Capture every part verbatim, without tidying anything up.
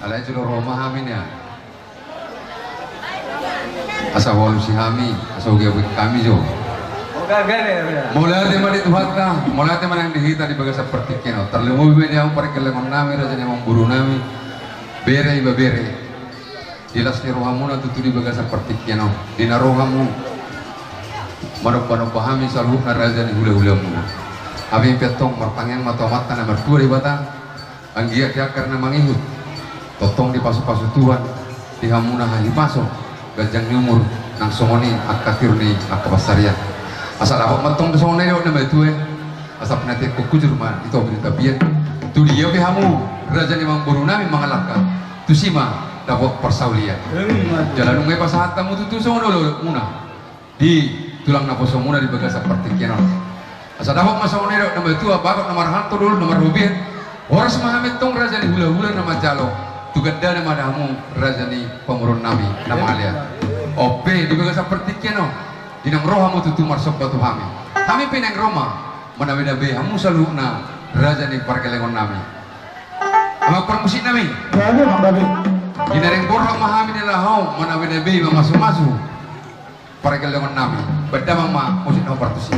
Alai jolo ro ma hami nian. Asa hualusi hami, asa hugeogek hami jo. Mauliate ma di Tuhanta, mauliate ma nang di hita di bagasan partingkian on. Tarlumobi ma di hamu pargellengon nami, raja ni amangboru nami, bere, ibebere. Di las ni rohamuna tutu di bagasan partingkian on. Di na ro hamu manombanomba hami saluhutna raja ni hulahulamuna. Hami pe antong martangiang ma tu Amanta na martua Debata. Anggiat di angka na mangihut, tongtong dipasupasu Tuhan di hamu na hahipason, ganjang ni umur, nang songon i angka tiur ni angka pansarian. Asa dapot ma antong songon na nidok ni na matua i, asa pinantikhon hujur ma di topi ni tapian. Tu dia pe hamu raja ni amangboru nami mangalangka, tusi ma dapot parsaulian. Jala nunga dipasahat hamu tutu songon oloolotmuna di tulang naposomuna di bagasan partingkian on. Asa dapot ma songon na nidok ni na matua, bagot na marhalto, dohot na marrobean. Horas ma hami antong raja ni hulahula na manjalo, tu gandana ma di hamu raja ni pamoruon nami na mangalean. On pe di bagasan partingkian on, di naung ro hamu tutu marsomba tu hami, hami pe naeng ro ma manabinabei hamu saluhutna raja ni pargellengon nami. Amang parmusik nami. Gabe, Amang, gabe. Di na naeng borhat ma hami na laho manabinabei, mamasumasu pargellengon nami. Baen damang ma musik na hombar tusi.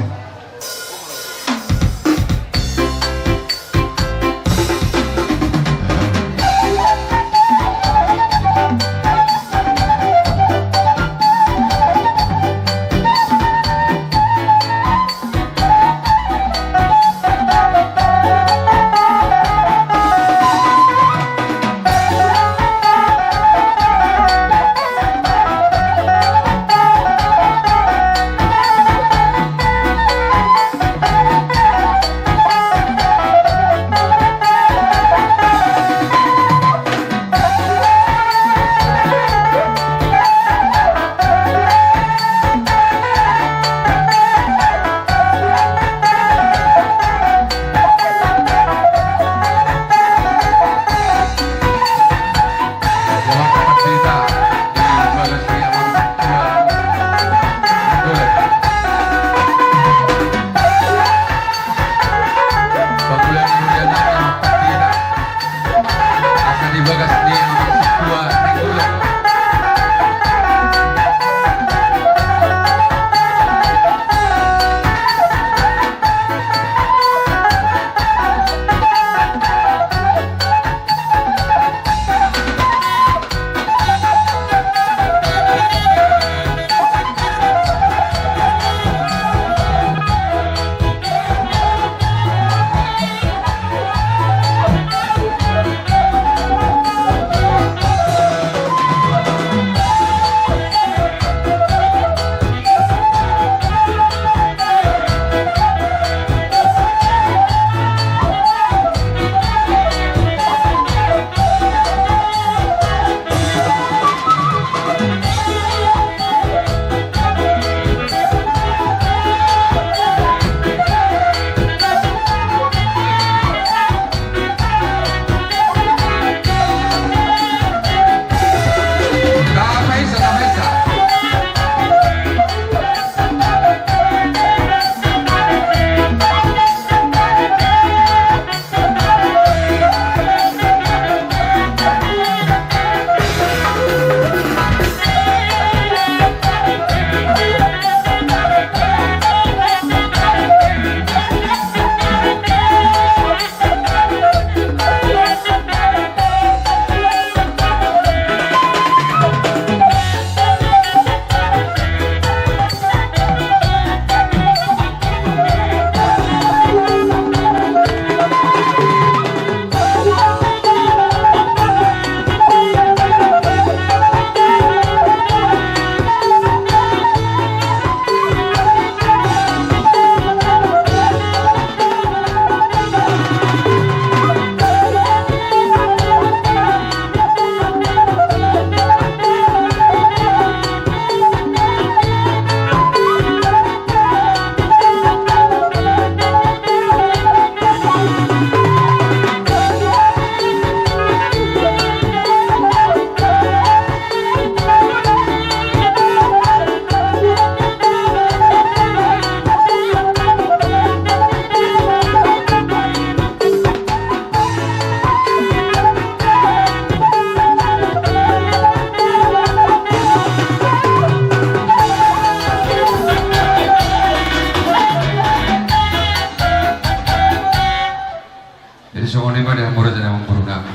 Songon i ma di hamu raja ni amangboru nami.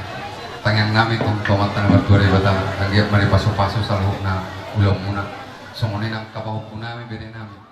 Tangiang nami tu Amanta na martua Debata, anggiat ma dipasupasu saluhutna ulaonmuna. Songon i nang pahompu nami, bere nami.